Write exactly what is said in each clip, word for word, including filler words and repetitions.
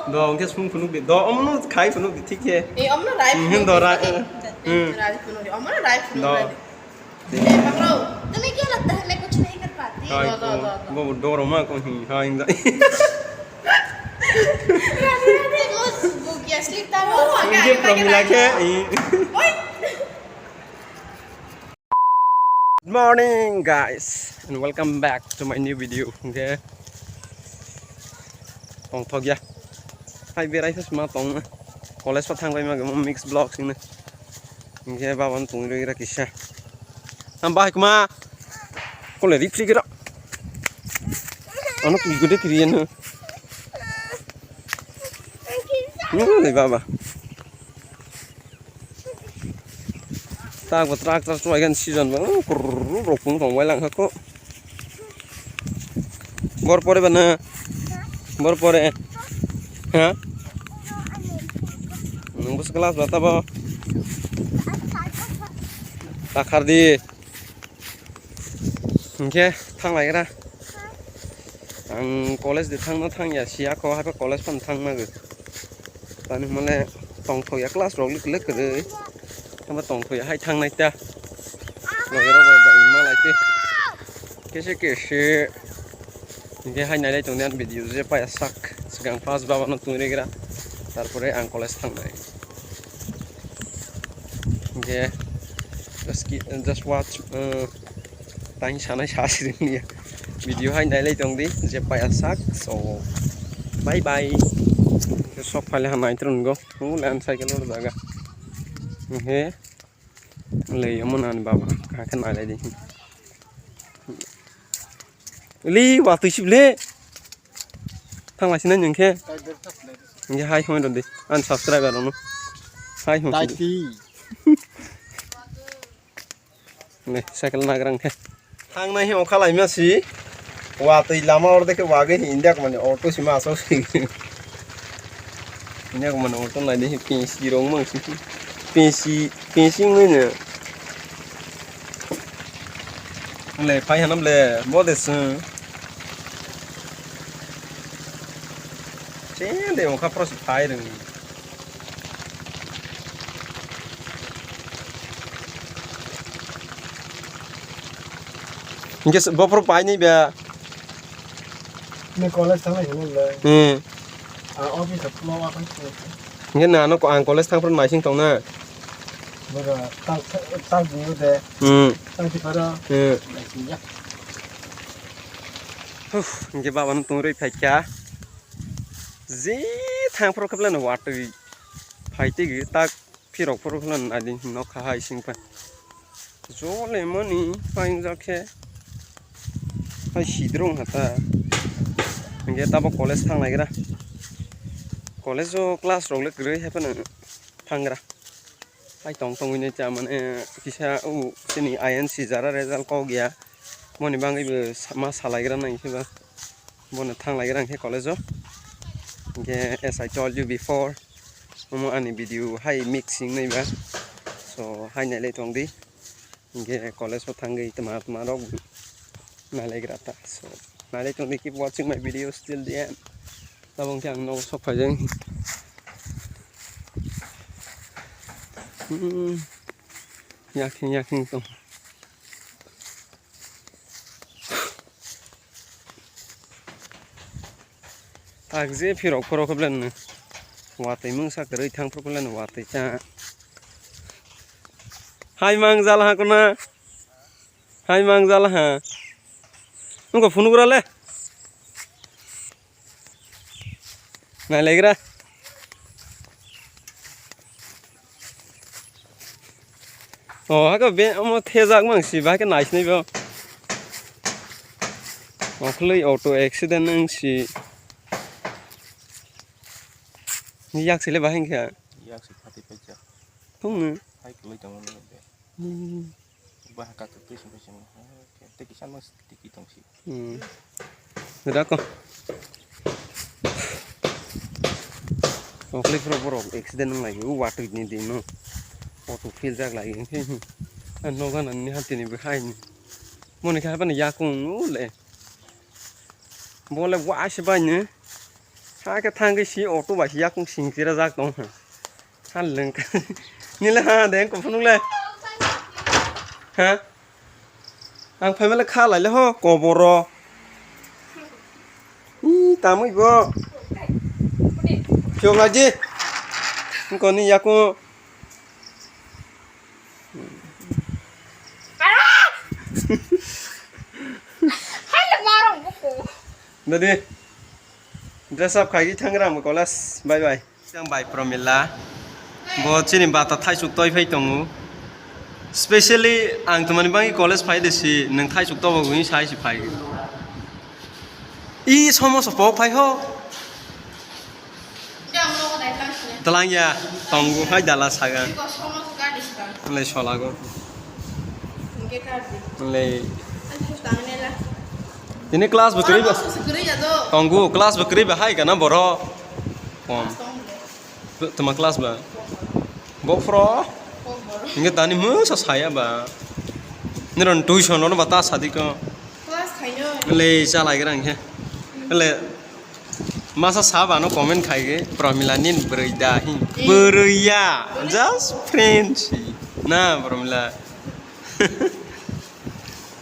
Do, hwnkhe sung phunuk di. Do, omono khai phunuk di, thik khe. Eh, omono rai Hmm, phunuk do, di. Rai, Hmm. Rai phunuk di. Omono rai phunuk Do. Di. Eh, Panglo, तुम्हें क्या लगता है मैं कुछ नहीं कर पाती? Hai, Do, do, ko, do, do. Bo doro ma ko hi, hai, da. Rani, rani, mo bukia slip ta mo. Hwnkhe Promila khe, i. Oi. Good morning, guys, and welcome back to my new video. Hwnkhe tongthok ya. Hai berai khe sma tong. College pa thang bai ma mix vlog sing. Hwnkhe baba no tongwi rw kisa. Am bahai kuma. Kole ri phri kira. Ano twi gede kiri ano. Ni le baba. Tak bo tractor chuai gan season ba, uh, kurru rok pung tong bai lang kha ko. Bor pore ba na? Bor pore. Ha? Nung bus class ba tabo. Takhar di. Hwnkhe thanglaigra. Ang college de thangna thangya, siya kho, haikhe college phano thangna gw. Tani hwnmale tongthokya class rok lik lik kwrwi. Tamo tongthokya hai thangnai ta. Loge rok bai bai ma lai tei. Kese kese. Hwnkhe hai nailai tongdi ang video je paya sak. Swkang first baba no tongri gra. Tarpore ang college thangnai. Hwnkhe just ki-, just watch, uh, tang sanai sa siring ya. Video hai nailai tong di, je paya sak, so bye bye. Sok phale ha nai tron go, hung lan cycle or jaga. Hwnkhe le yamon ani baba, ka khe nailai di. Li, watwi sibile. Thang lai sinai nung khe. Nung khe hai hwn rw di. Ani subscriber rw no. Hai hwn. Daiti. Le, cycle nagrang khe. Thang nai hwn kha lai ma si. Watwi lama or dekhe wagwi India ko mani auto si ma asok si. India ko mani auto nai di pensi rong mang si. Pensi, pensi ngai ne. Le, phai hanam le, bo de sung. Chen de ongkha phoro se phai rwng. Hingke se bophoro phai ni ba? Ni college thang lai hwnwi le. Hmm. A office of law akhai. Hingke na ano ko-, ang college thang phoro naising tong na. Bora tang, tang biyo de. Hmm. Tang ti pharo. Hmm. Naising ya. Huh, hingke baba no tong rwi phai kha. Je thang phoro khe belai no watwi phai twi tak phirok phoro khe belai no naidi nok kha hai sing phai. Jole mani paingjak khe hai sidrong hata. Hingke tabo college thang naigra. College o class rok le kwrwi hai phano thangra. Hai tong tongwi nai cha mane kisa o chini I N C jara result kok ya. Moni bangwi bo sa-, ma salaigra nang khe ba. Bono thang lai rang khe college o. Hingke as I told you before, omo ani video hai mixing nai ba. So, hai nai lai tong di. Hingke college o thangwi tma tma rok nai lai gra ta. So, nai lai tong di, keep watching my videos till the end. Tabok khe ang nogo sok phai jai. Hmm. Yakhe, yakhe tong. Tak je phirok phoro khe belai no watwi mungsa kwrwi thang phuru khe belai no watwi cha. Hai mang jal ha kuna. Hai mang jal ha. Nungkho phunuk ra le. Nai lai gra. O, hake be, omo thejak mang si, bahai khe naisinai bo. Okhwlwi auto accident wng si. Ni yak sile bahai khe. Yak si phatwi paijak. Thung no. Hai kwlwi tongo no be. Hmm. Bahai kha twi sung sung. Tei kisa no tiki tong si. Hmm. Rako. Okhwlwi phuru borok accident wng lai o watwi ni di no. Auto philjak lai. Nogo nani hamtini bwkhai ni. Moni kha bani yakung le. Bole wa se bai ni. Hakhe thangwi si auto bai si yakung sing chira jak tong. Ha lwng. Nila ha de ko phunuk le. Ha? Ang phaima le kha lai le ho koboro. Ih, tamwi bo. Phiok lai di. Koni yaku. Dadi. Dress up khai di thangra mo college. Bye bye. Ang bai Promila, bo chini bata thaisuk toi phai tongo. Specially ang tumani bagwi college phai de si, nwng thaisuk tobo gwi sai si phai. I somo so pok phai ho. Twlang ya, tongo hai dala saga. Lai solago. Lai. Ini class bo kwrwi ba. Tongo, class bo kwrwi ba hai kana boro. Kom. Tuma class ba? Bofro. Inge tani musa saya ba. Niron tuition no ba ta sadi ko. Class khaino. Le chalai gra inge. Le masa saba no comment khai ge Pramila nin bwrwi da hi. Bwrwi ya. Just friend si. Na Pramila.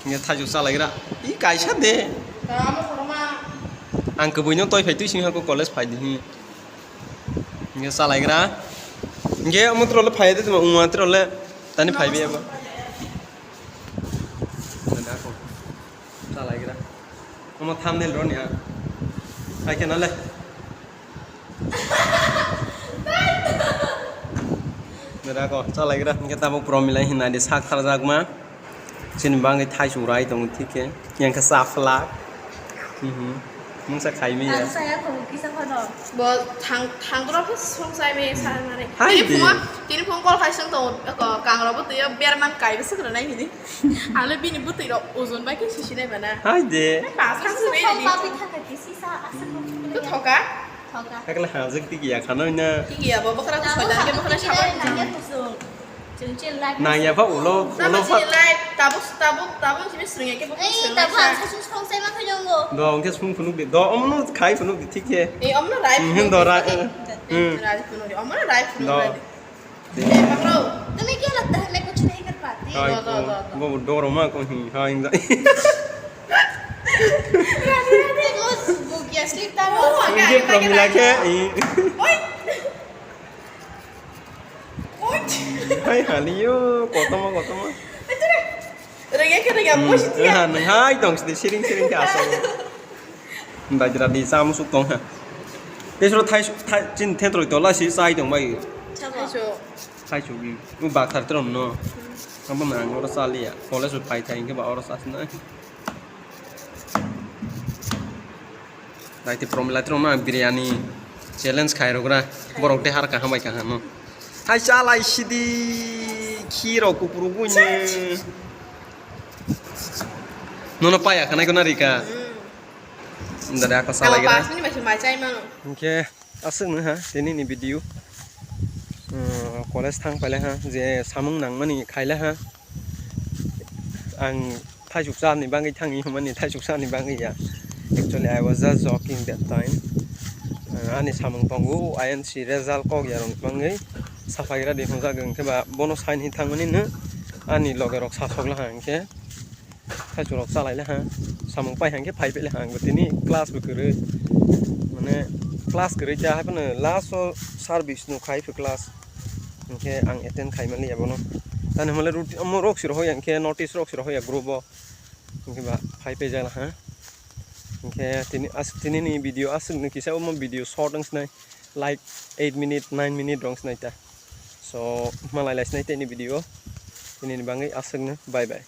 Inge thaisuk chalai gra. I kaisa de. Ang kwbui no toi phai twi sing hako college phai di hi. Hingke chalaigra. Hingke omo toro le phai de tongma, wngma toro le tani phai biya bo. Chalaigra. Omo thumbnail roni ang. Hai khe na le. Nera ko chalaigra. Hingke tabuk Promila hinna di sak tharjakma. Chini bagwi thaisuk rai tongo thik khe. Yang khe chaphlak. Mhm. Mungsa khai mi ya. Ang saya khobok kisa phano. Bo thang, thangdro khe song chai mi sa mare. Hai tini di. Phungo, tini phung call khai song tongo, ko kangrok bo twi berman kai bwswk rwnai hini. Ang le bini bwtwi rok ojon bai khe sisi nai bana. Hai de. Hai pa sa su re di. Papi thang khe sisa aswk. Tu thoka? Thoka. Hakla hajak tiki ya khana na. Tiki ya bo bokra ko soidan ke bokra sabar. Nang ya pha ulo, ulo pha. Tabuk, tabuk, tabuk simi srwng ya ke bokra srwng. Tabuk ang sasung song sai ma khayo ngo. Do, hingke sung phunuk di. Do, omono khai phunuk di, thik khe. Eh, omono rai phunuk di. Hmm, do, rai, eh, hmm. Rai phunuk di. Omono rai phunuk di. Eh, bakro. Tumhe kya lagta hai, main kuch nahi kar pati? Hai, do, do, do, do. Bo doro ma ko hi, hai, inda. Rani, rani. Wo, wo kya sleep ta wo. Inge Promila khe, eh. Oi. Hai haliyo, kotorma, kotorma. Rega khe rega, hmm, bosi tiya. Nwng hai tong sidi, siring, siring khe asal. Dajra di, chamusuk tong ha. Tesro thai, thai, chin thentroi tola si chai tong bai. Thaisu. Thaisu bi. U bakthar trom no. Abo nang oro chaliya. College phai thai hingke ba oro chasna. Daiti Promila twi rokno ang biryani challenge khai rwgra. Borok de har kaham bai kaham no. Hai chalai sidi khi rok kupuru buini. Nono paya khanai kona rika. Dada ako salai gra. Pas minute bai se mai chai mano. Hingke aswk no ha tini ni video. Hmm, college thang pailai ha je samung nangmani khailai ha. Ang thaisuk chani bagwi thangwi hwnmani thaisuk chani bagwi ya. Actually, I was just joking that time. Uh, ani samung tongo, I N C result kok ya rwng bagwi. Saphaigra di hwnjak hwnkhe ba bono sign hi thangmani no ani loge rok sasok laha hwnkhe thaisuk rok chalai laha. Samung pai hwnkhe phai pele ha ang tini class bo kwrwi. Mane class kwrwi ta hai phano last o service no khai phi class. Hwnkhe ang attend khai manliya bono. Tani hwnle routine omo rok si rohoya hwnkhe notice rok si rohoya group o. Hwnkhe ba phai pejala ha. Hwnkhe tini as-, tini ni video aswk ni kisa omo video short wng sinai. Like eight minute, nine minute rok wng sinai ta. So, malai lai sinai tini video. Tini ni bagwi aswk no. Bye bye.